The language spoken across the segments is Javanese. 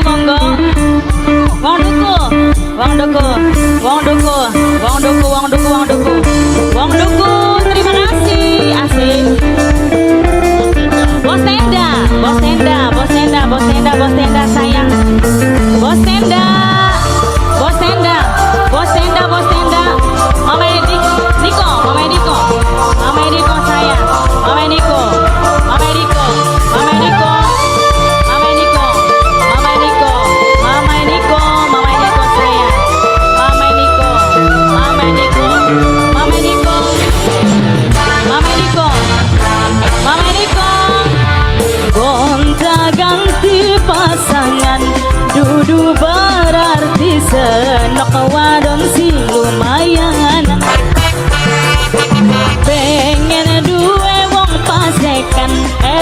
Duku, monggo. Wong Duku, Wong Duku, Wong Duku, Wong Duku, Wong Duku, Wong Duku. Wong Duku, terima kasih. Asik. Bos tenda, bos tenda, bos tenda, bos tenda, bos tenda sayang. Bos tenda, bos tenda, bos tenda, bos tenda. Mama Edi, Niko, Mama Niko, Mama Niko sayang, Mama Niko, Mama Niko, Mama Niko, Mama Niko, Mama Niko, Mama Niko, Mama Niko sayang, Mama Niko, Mama Niko, Mama Niko, Mama Niko, Mama Niko. Gonta ganti pasangan dudu berarti senok wadon sing lumayan. Pengen duwe wong pasekan,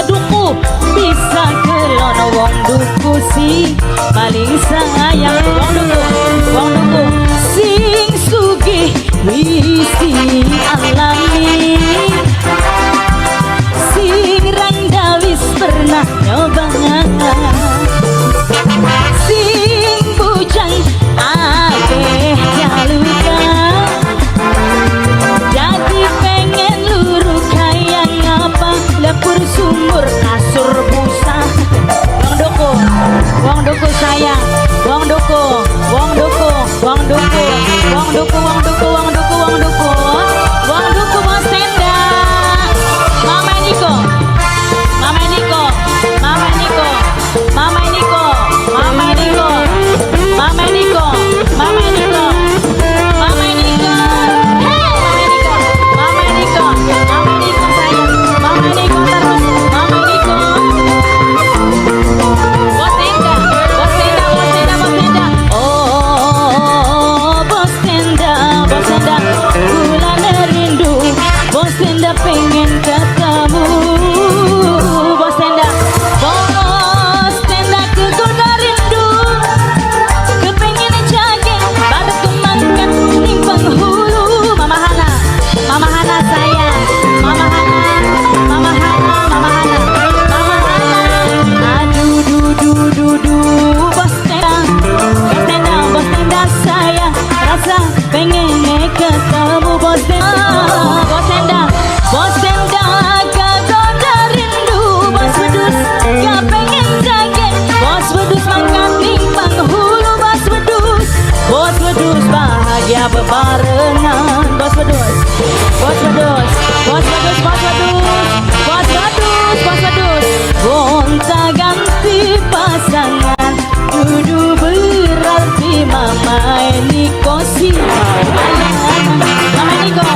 duku bisa kelon wong Duku sing paling sayang. Wong Duku, wong Duku sing sugih wisi alami, sing randa wis pernah nyoba, sing bujang akeh jalukan, jadi pengen luru kaya ngapa, dapur sumur kasur busa. Wong Duku, Wong Duku sayang, Wong Duku, Wong Duku, Wong Duku, Wong Duku, Wong Duku, Wong Duku, Wong Duku, Wong Duku, bos tenda. Mama Niko, Mama Niko, Mama Niko, Mama Niko, Mama Niko, Mama Niko, Mama Niko, Mama Niko, hey, Mama Niko, Mama Niko, Mama Niko sayang, Mama Niko terus, Mama Niko. Bos tenda, bos tenda, bos tenda, bos tenda. Oh, bos tenda, bos tenda, kula rindu, bos tenda pengen ketemu, bos tenda, bos tenda kegoda rindu, kepengen jage, baru kemangkat ning penghulu. Mama Hana, Mama Hana sayang, Mama Hana, Mama Hana, Mama Hana, Mama Hana. Aduh, du du du du, bos tenda, bos tenda, bos tenda sayang, rasa pengen ketemu bos tenda, bos tenda, bos tenda kegoda rindu, bos wedus gak pengen jage, bos wedus mangkat ning penghulu, bos wedus, bos wedus bahagia bebarengan, bos wedus, bos wedus, bos wedus, bos wedus, bos wedus, bos wedus, gonta ganti pasangan dudu berarti Mama Niko si mau. Mama Niko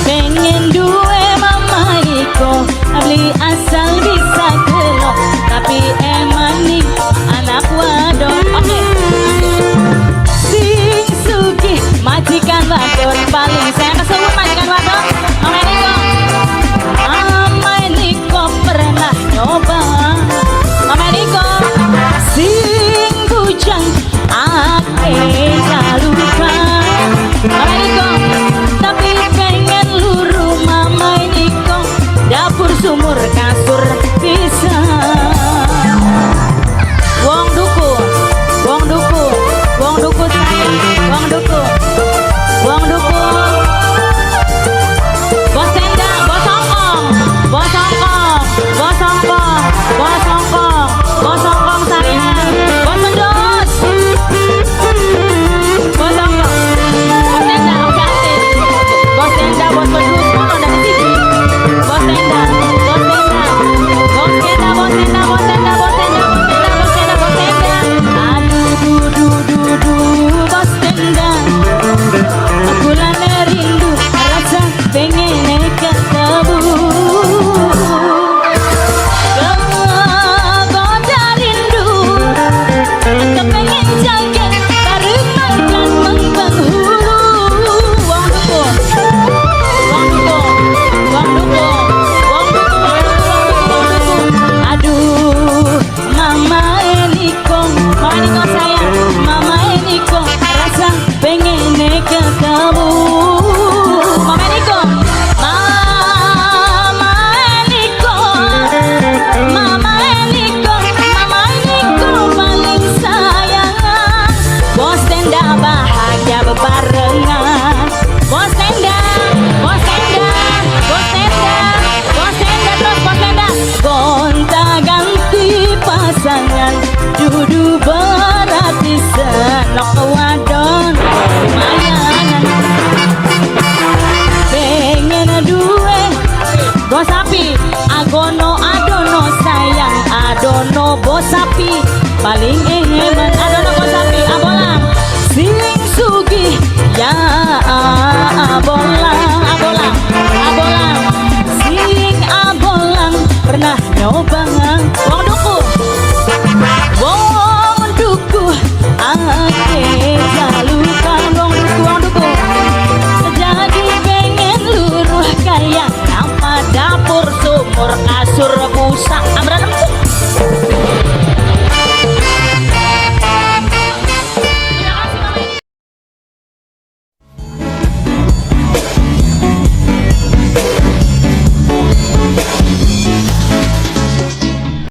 pengen duwe Mama Niko, beli asal bisa kelok, tapi emang nih anak wadon. Oke, sing sugih majikan wadon paling sayang, kesuwun majikan wadon. Mama Niko, Mama Niko pernah nyoba, Mama Niko sing bujang akeh. Dudu berarti senok wadon lumayan. Pengen duwe bos sapi, agono adono sayang, adono bos sapi paling eman, adono bos sapi abolang sing sugih ya abolang, abolang, abolang, sing abolang pernah nyoba.